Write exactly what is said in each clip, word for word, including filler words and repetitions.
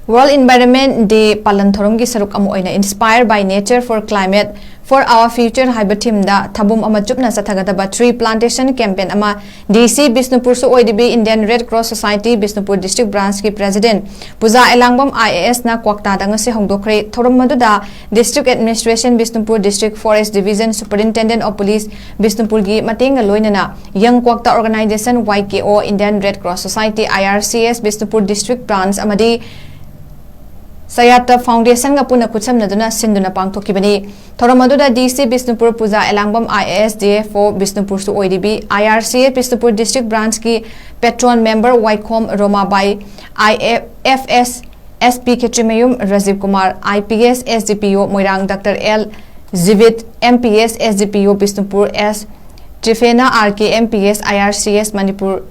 World Environment Day ꯄꯥꯂꯟ ꯊꯧꯔꯝꯒꯤ ꯁꯔꯨꯛ ꯑꯃ ꯑꯣꯏꯅ Inspire by Nature for Climate for Our Future ꯍꯥꯏꯕ ꯊꯤꯝꯗ ꯊꯕꯨꯝ ꯑꯃ ꯆꯨꯞꯅ ꯆꯠꯊꯒꯗꯕ tree plantation campaign ꯑꯃ ꯗꯤ ꯁꯤ ꯕꯤꯁꯅꯨꯄꯨꯔꯁꯨ ꯑꯣꯏꯔꯤꯕꯤ Indian Red Cross Society Bishnupur district branchꯀꯤ president Puja Elangbam I A ꯑꯦꯁꯅ ꯀ꯭ꯋꯥꯛꯇꯥꯗ ꯉꯁꯤ ꯍꯧꯗꯣꯛꯈ꯭ꯔꯦ꯫ ꯊꯧꯔꯝ ꯑꯗꯨꯗ district administration Bishnupur district forest division superintendent of police ꯕꯤꯁꯅꯨꯄꯨꯔꯒꯤ ꯃꯇꯦꯡꯒ ꯂꯣꯏꯅꯅ Young Kwakta Organization, ꯋꯥꯏ ꯀꯦ ꯑꯣ, Indian Red Cross Society, ꯑꯥꯏ ꯑꯥꯔ ꯁꯤ ꯑꯦꯁ ꯕꯤꯁꯅꯨꯄꯨꯔ district branch ꯑꯃꯗꯤ ꯁꯌꯥꯇ foundationꯒ ꯄꯨꯟꯅ ꯈꯨꯠꯁꯝꯅꯗꯨꯅ ꯁꯤꯟꯗꯨꯅ ꯄꯥꯡꯊꯣꯛꯈꯤꯕꯅꯤ꯫ ꯊꯧꯔꯝ ꯑꯗꯨꯗ ꯗꯤ ꯁꯤ ꯕꯤꯁꯅꯨꯄꯨꯔ ꯄꯨꯖꯥ ꯑꯦꯂꯥꯡꯕꯝ I A S, D F O ꯕꯤꯁꯅꯨꯄꯨꯔꯁꯨ ꯑꯣꯏꯔꯤꯕꯤ I R C S Bishnupur district branchꯀꯤ patron member ꯋꯥꯏꯈꯣꯝ ꯔꯣꯃꯥꯕꯥꯏ, ꯑꯥꯏ F S S P Khetrimayum Rajiv Kumar, I P S S D P O Moirang doctor L Jibit, M P S S D P O Bishnupur S Tryphena R K, M P S I R C S Manipur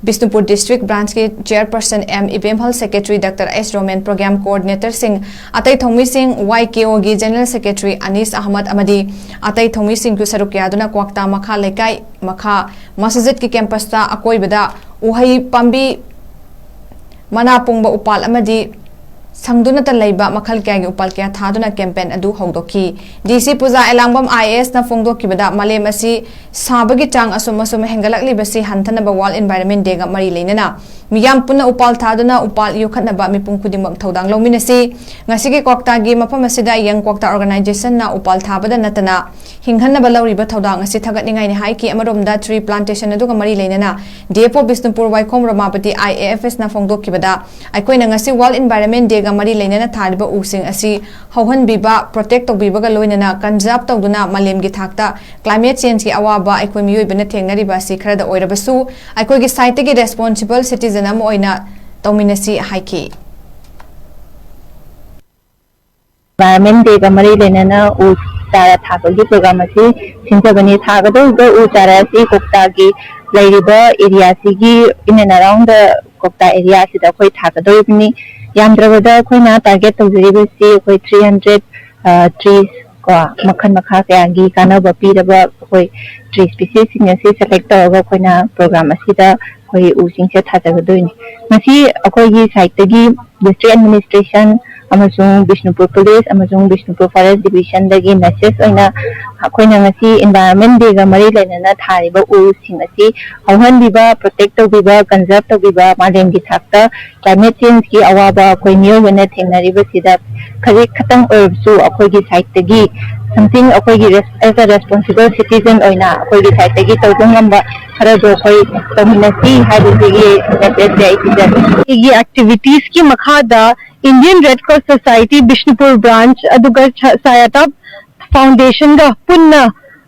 Bishnupur district branchꯀꯤ chairperson M Ibemhal, secretary doctor S Romen, program coordinatorꯁꯤꯡ, ꯑꯇꯩ ꯊꯧꯃꯤꯁꯤꯡ, ꯋꯥꯏ ꯀꯦ ꯑꯣꯒꯤ general secretary ꯑꯅꯤꯁ Ahmad ꯑꯃꯗꯤ ꯑꯇꯩ ꯊꯧꯃꯤꯁꯤꯡꯁꯨ ꯁꯔꯨꯛ ꯌꯥꯗꯨꯅ ꯀ꯭ꯋꯥꯛꯇꯥ ꯃꯈꯥ ꯂꯩꯀꯥꯏ ꯃꯈꯥ ꯃꯁꯖꯤꯗꯀꯤ campusꯇ ꯑꯀꯣꯏꯕꯗ ꯎꯍꯩ ꯄꯥꯝꯕꯤ ꯃꯅꯥ ꯄꯨꯡꯕ ꯎꯄꯥꯜ ꯑꯃꯗꯤ ꯁꯪꯗꯨꯅꯇ ꯂꯩꯕ ꯃꯈꯜ ꯀꯌꯥꯒꯤ ꯎꯄꯥꯜ ꯀꯌꯥ ꯊꯥꯗꯨꯅ campaign ꯑꯗꯨ ꯍꯧꯗꯣꯛꯈꯤ꯫ ꯗꯤ ꯁꯤ ꯄꯨꯖꯥ ꯑꯦꯂꯥꯡꯕꯝ ꯑꯥꯏ ꯑꯦ ꯑꯦꯁꯅ ꯐꯣꯡꯗꯣꯛꯈꯤꯕꯗ, ꯃꯥꯂꯦꯝ ꯑꯁꯤ ꯁꯥꯕꯒꯤ ꯆꯥꯡ ꯑꯁꯨꯝ ꯑꯁꯨꯝ ꯍꯦꯟꯒꯠꯂꯛꯂꯤꯕꯁꯤ ꯍꯟꯊꯅꯕ World Environment Dayꯒ ꯃꯔꯤ ꯂꯩꯅꯅ ꯃꯤꯌꯥꯝ ꯄꯨꯟꯅ ꯎꯄꯥꯜ ꯊꯥꯗꯨꯅ ꯎꯄꯥꯜ ꯌꯣꯛꯈꯠꯅꯕ ꯃꯤꯄꯨꯝ ꯈꯨꯗꯤꯡꯃꯛ ꯊꯧꯗꯥꯡ ꯂꯧꯃꯤꯟꯅꯁꯤ꯫ ꯉꯁꯤꯒꯤ ꯀ꯭ꯋꯥꯛꯇꯥꯒꯤ ꯃꯐꯝ ꯑꯁꯤꯗ Young Kwakta Organizationꯅ ꯎꯄꯥꯜ ꯊꯥꯕꯗ ꯅꯠꯇꯅ ꯍꯤꯡꯍꯟꯅꯕ ꯂꯧꯔꯤꯕ ꯊꯧꯗꯥꯡ ꯑꯁꯤ ꯊꯥꯒꯠꯅꯤꯡꯉꯥꯏꯅꯤ ꯍꯥꯏꯈꯤ꯫ ꯑꯃꯔꯣꯝꯗ tree plantation ꯑꯗꯨꯒ ꯃꯔꯤ ꯂꯩꯅꯅ ꯗꯤ ꯑꯦꯐ ꯑꯣ ꯕꯤꯁꯅꯨꯄꯨꯔ ꯋꯥꯏꯈꯣꯝ ꯔꯣꯃꯥꯄꯇꯤ ꯑꯥꯏ ꯑꯦ ꯑꯦꯐ ꯑꯦꯁꯅ ꯐꯣꯡꯗꯣꯛꯈꯤꯕꯗ, ꯑꯩꯈꯣꯏꯅ ꯉꯁꯤ World Environment Dayꯒ ꯃꯔꯤ ꯂꯩꯅꯅ ꯊꯥꯔꯤꯕ ꯎꯁꯤꯡ ꯑꯁꯤ ꯍꯧꯍꯟꯕꯤꯕ, protect ꯇꯧꯕꯤꯕꯒ ꯂꯣꯏꯅꯅ conserve ꯇꯧꯗꯨꯅ ꯃꯥꯂꯦꯝꯒꯤ ꯊꯥꯛꯇ climate changeꯀꯤ ꯑꯋꯥꯕ ꯑꯩꯈꯣꯏ ꯃꯤꯑꯣꯏꯕꯅ ꯊꯦꯡꯅꯔꯤꯕ ꯑꯁꯤ ꯈꯔꯗ ꯑꯣꯏꯔꯕꯁꯨ ꯑꯩꯈꯣꯏꯒꯤ sideꯇꯒꯤ responsible citizen ꯑꯃ ꯑꯣꯏꯅ ꯇꯧꯃꯤꯟꯅꯁꯤ ꯍꯥꯏꯈꯤ꯫ Environment Dayꯒ ꯃꯔꯤ ꯂꯩꯅꯅ ꯎ ꯆꯥꯔꯥ ꯊꯥꯕꯒꯤ program ꯑꯁꯤ ꯁꯤꯟꯖꯕꯅꯤ꯫ ꯊꯥꯒꯗꯧꯔꯤꯕ ꯎ ꯆꯥꯔꯥ ꯑꯁꯤ ꯀꯣꯛꯇꯥꯒꯤ ꯂꯩꯔꯤꯕ areaꯁꯤꯒꯤ in and around the ꯀꯣꯛꯇꯥ areaꯁꯤꯗ ꯑꯩꯈꯣꯏ ꯊꯥꯒꯗꯧꯔꯤꯕꯅꯤ꯫ ꯌꯥꯝꯗ꯭ꯔꯕꯗ ꯑꯩꯈꯣꯏꯅ target ꯇꯧꯖꯔꯤꯕꯁꯤ ꯑꯩꯈꯣꯏ three hundred trees ꯀꯣ, ꯃꯈꯜ ꯃꯈꯥ ꯀꯌꯥꯒꯤ ꯀꯥꯟꯅꯕ ꯄꯤꯔꯕ ꯑꯩꯈꯣꯏ tree speciesꯁꯤꯡ ꯑꯁꯤ select ꯇꯧꯔꯒ ꯑꯩꯈꯣꯏꯅ program ꯑꯁꯤꯗ ꯑꯩꯈꯣꯏ ꯎꯁꯤꯡꯁꯦ ꯊꯥꯖꯒꯗꯣꯏꯅꯤ꯫ ꯃꯁꯤ ꯑꯩꯈꯣꯏꯒꯤ ꯁꯥꯏꯠꯇꯒꯤ ꯗꯤꯁꯇ꯭ꯔꯤꯛ ꯑꯦꯗꯃꯤꯅꯤꯁꯇ꯭ꯔꯦꯁꯟ ꯑꯃꯁꯨꯡ ꯕꯤꯁꯅꯨꯄꯨꯔ ꯄꯨꯂꯤꯁ ꯑꯃꯁꯨꯡ ꯕꯤꯁꯅꯨꯄꯨꯔ ꯐꯣꯔꯦꯁ ꯗꯤꯕꯤꯖꯟꯗꯒꯤ ꯃꯦꯁꯦꯖ ꯑꯣꯏꯅ ꯑꯩꯈꯣꯏꯅ ꯉꯁꯤ ꯏꯟꯚꯥꯏꯔꯣꯟꯃꯦꯟ ꯗꯦꯒ ꯃꯔꯤ ꯂꯩꯅꯅ ꯊꯥꯔꯤꯕ ꯎꯁꯤꯡ ꯑꯁꯤ ꯍꯧꯍꯟꯕꯤꯕ, ꯄ꯭ꯔꯣꯇꯦꯛ ꯇꯧꯕꯤꯕ, ꯀꯟꯖꯔꯚ ꯇꯧꯕꯤꯕ, ꯃꯥꯂꯦꯝꯒꯤ ꯊꯥꯛꯇ ꯀ꯭ꯂꯥꯏꯃꯦꯠ ꯆꯦꯟꯖꯀꯤ ꯑꯋꯥꯕ ꯑꯩꯈꯣꯏ ꯃꯤꯑꯣꯏꯕꯅ ꯊꯦꯡꯅꯔꯤꯕꯁꯤꯗ ꯈꯖꯤꯛ ꯈꯇꯪ ꯑꯣꯏꯔꯕꯁꯨ ꯑꯩꯈꯣꯏꯒꯤ ꯁꯥꯏꯠꯇꯒꯤ something ꯑꯩꯈꯣꯏꯒꯤ as a responsible citizen ꯑꯣꯏꯅ ꯑꯩꯈꯣꯏꯒꯤ ꯁꯥꯏꯠꯇꯒꯤ ꯇꯧꯕ ꯉꯝꯕ ꯈꯔꯗꯣ ꯑꯩꯈꯣꯏ ꯇꯧꯃꯤꯟꯅꯁꯤ ꯍꯥꯏꯕꯁꯤꯒꯤ ꯃꯦꯁꯦꯖꯁꯦ ꯑꯩ ꯄꯤꯖꯔꯤ꯫ ꯑꯩꯒꯤ ꯑꯦꯛꯇꯤꯚꯤꯇꯤꯁꯀꯤ ꯃꯈꯥꯗ Indian Red Cross Society Bishnupur branch ꯑꯗꯨꯒ ꯁ-, ꯁꯥꯌꯥꯇꯥꯞ ꯐꯥꯎꯟꯗꯦꯁꯟꯒ ꯄꯨꯟꯅ,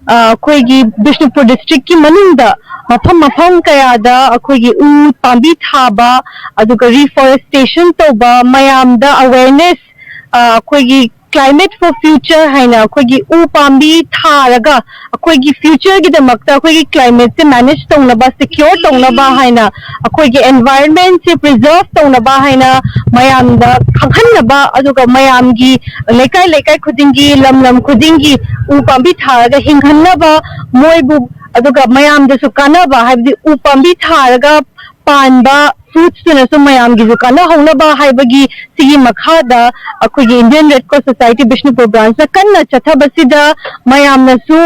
ꯑ, ꯑꯩꯈꯣꯏꯒꯤ ꯕꯤꯁꯅꯨꯄꯨꯔ ꯗꯤꯁꯇ꯭ꯔꯤꯛꯀꯤ ꯃꯅꯨꯡꯗ ꯃꯐꯝ ꯃꯐꯝ ꯀꯌꯥꯗ ꯑꯩꯈꯣꯏꯒꯤ ꯎ ꯄꯥꯝꯕꯤ ꯊꯥꯕ, ꯑꯗꯨꯒ ꯔꯤꯐꯣꯔꯦꯁꯇꯦꯁꯟ ꯇꯧꯕ, ꯃꯌꯥꯝꯗ ꯑꯋꯦꯔꯅꯦꯁ, ꯑ, ꯑꯩꯈꯣꯏꯒꯤ Climate for Future ꯍꯥꯏꯅ ꯑꯩꯈꯣꯏꯒꯤ ꯎ ꯄꯥꯝꯕꯤ ꯊꯥꯔꯒ ꯑꯩꯈꯣꯏꯒꯤ ꯐ꯭ꯌꯨꯆꯔꯒꯤꯗꯃꯛꯇ ꯑꯩꯈꯣꯏꯒꯤ ꯀ꯭ꯂꯥꯏꯃꯦꯠꯁꯦ ꯃꯦꯅꯦꯖ ꯇꯧꯅꯕ, ꯁꯦꯀ꯭ꯌꯣꯔ ꯇꯧꯅꯕ ꯍꯥꯏꯅ, ꯑꯩꯈꯣꯏꯒꯤ ꯑꯦꯟꯚꯥꯏꯔꯟꯃꯦꯟꯁꯦ ꯄ꯭ꯔꯤꯖꯔꯚ ꯇꯧꯅꯕ ꯍꯥꯏꯅ ꯃꯌꯥꯝꯗ ꯈꯪꯍꯟꯅꯕ, ꯑꯗꯨꯒ ꯃꯌꯥꯝꯒꯤ ꯂꯩꯀꯥꯏ ꯂꯩꯀꯥꯏ ꯈꯨꯗꯤꯡꯒꯤ, ꯂꯝ ꯂꯝ ꯈꯨꯗꯤꯡꯒꯤ ꯎ ꯄꯥꯝꯕꯤ ꯊꯥꯔꯒ ꯍꯤꯡꯍꯟꯅꯕ ꯃꯣꯏꯕꯨ, ꯑꯗꯨꯒ ꯃꯌꯥꯝꯗꯁꯨ ꯀꯥꯟꯅꯕ, ꯍꯥꯏꯕꯗꯤ ꯎ ꯄꯥꯝꯕꯤ ꯊꯥꯔꯒ ꯄꯥꯟꯕ ꯐ꯭ꯔꯨꯠꯁꯇꯨꯅꯁꯨ ꯃꯌꯥꯝꯒꯤꯁꯨ ꯀꯥꯟꯅꯍꯧꯅꯕ ꯍꯥꯏꯕꯒꯤ ꯁꯤꯒꯤ ꯃꯈꯥꯗ ꯑꯩꯈꯣꯏꯒꯤ Indian Red Cross Society Bishnupur ꯕ꯭ꯔꯥꯟꯁꯅ ꯀꯟꯅ ꯆꯠꯊꯕꯁꯤꯗ ꯃꯌꯥꯝꯅꯁꯨ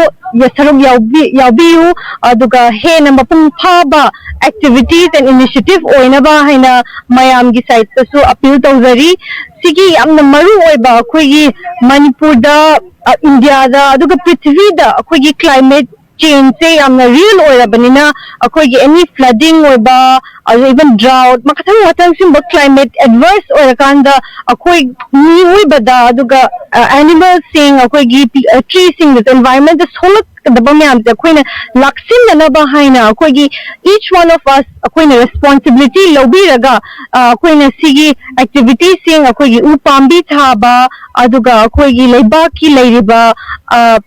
ꯁꯔꯨꯛ ꯌꯥꯎꯕꯤ-, ꯌꯥꯎꯕꯤꯌꯨ, ꯑꯗꯨꯒ ꯍꯦꯟꯅ ꯃꯄꯨꯡ ꯐꯥꯕ activities and initiative ꯑꯣꯏꯅꯕ ꯍꯥꯏꯅ ꯃꯌꯥꯝꯒꯤ ꯁꯥꯏꯠꯇꯁꯨ ꯑꯄꯤꯜ ꯇꯧꯖꯔꯤ꯫ ꯁꯤꯒꯤ ꯌꯥꯝꯅ ꯃꯔꯨ ꯑꯣꯏꯕ ꯑꯩꯈꯣꯏꯒꯤ ꯃꯅꯤꯄꯨꯔꯗ, ꯑ, ꯏꯟꯗꯤꯌꯥꯗ, ꯑꯗꯨꯒ ꯄ꯭ꯔꯤꯊꯤꯕꯤꯗ ꯑꯩꯈꯣꯏꯒꯤ ꯀ꯭ꯂꯥꯏꯃꯦꯠ ꯆꯦꯟꯖꯁꯦ ꯌꯥꯝꯅ ꯔꯤꯌꯦꯜ ꯑꯣꯏꯔꯕꯅꯤꯅ, ꯑꯩꯈꯣꯏꯒꯤ ꯑꯦꯅꯤ ꯐ꯭ꯂꯗꯤꯡ ꯑꯣꯏꯕ, ꯑꯗꯨ ꯏꯚꯟ ꯗ꯭ꯔꯥꯎꯠ, ꯃꯈꯜ ꯃꯈꯜ ꯁꯤꯒꯨꯝꯕ ꯀ꯭ꯂꯥꯏꯃꯦꯠ ꯑꯦꯗꯚꯔꯁ ꯑꯣꯏꯔꯀꯥꯟꯗ ꯑꯩꯈꯣꯏ ꯃꯤꯑꯣꯏꯕꯗ, ꯑꯗꯨꯒ, ꯑ, ꯑꯦꯅꯤꯃꯦꯜꯁꯤꯡ, ꯑꯩꯈꯣꯏꯒꯤ ꯄꯤ-, ꯑ, ꯇ꯭ꯔꯤꯁꯤꯡꯗꯁꯨ, ꯑꯦꯟꯚꯥꯏꯔꯟꯃꯦꯟꯗ ꯁꯣꯛꯂꯛꯀꯗꯕ ꯃꯌꯥꯝꯁꯦ ꯑꯩꯈꯣꯏꯅ ꯂꯥꯛꯁꯤꯟꯅꯅꯕ ꯍꯥꯏꯅ ꯑꯩꯈꯣꯏꯒꯤ each one of us ꯑꯩꯈꯣꯏꯅ ꯔꯦꯁꯄꯣꯟꯁꯤꯕꯤꯂꯤꯇꯤ ꯂꯧꯕꯤꯔꯒ, ꯑ, ꯑꯩꯈꯣꯏꯅ ꯁꯤꯒꯤ ꯑꯦꯛꯇꯤꯚꯤꯇꯤꯁꯤꯡ, ꯑꯩꯈꯣꯏꯒꯤ ꯎ ꯄꯥꯝꯕꯤ ꯊꯥꯕ, ꯑꯗꯨꯒ ꯑꯩꯈꯣꯏꯒꯤ ꯂꯩꯕꯥꯛꯀꯤ ꯂꯩꯔꯤꯕ, ꯑ,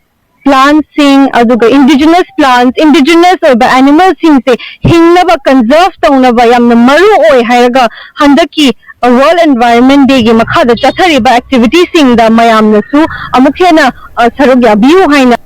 ꯄ꯭ꯂꯥꯟꯠꯁꯤꯡ, ꯑꯗꯨꯒ ꯏꯟꯗꯤꯖꯤꯅꯁ ꯄ꯭ꯂꯥꯟꯠꯁ, ꯏꯟꯗꯤꯖꯤꯅꯁ ꯑꯣꯏꯕ ꯑꯦꯅꯤꯃꯦꯜꯁꯤꯡꯁꯦ ꯍꯤꯡꯅꯕ, ꯀꯟꯖꯔꯚ ꯇꯧꯅꯕ ꯌꯥꯝꯅ ꯃꯔꯨ ꯑꯣꯏ ꯍꯥꯏꯔꯒ ꯍꯟꯗꯛꯀꯤ ꯋꯥꯔꯜꯗ ꯑꯦꯟꯚꯥꯏꯔꯟꯃꯦꯟ ꯗꯦꯒꯤ ꯃꯈꯥꯗ ꯆꯠꯊꯔꯤꯕ ꯑꯦꯛꯇꯤꯚꯤꯇꯤꯁꯤꯡꯗ ꯃꯌꯥꯝꯅꯁꯨ ꯑꯃꯨꯛ ꯍꯦꯟꯅ, ꯑ, ꯁꯔꯨꯛ ꯌꯥꯕꯤꯌꯨ ꯍꯥꯏꯅ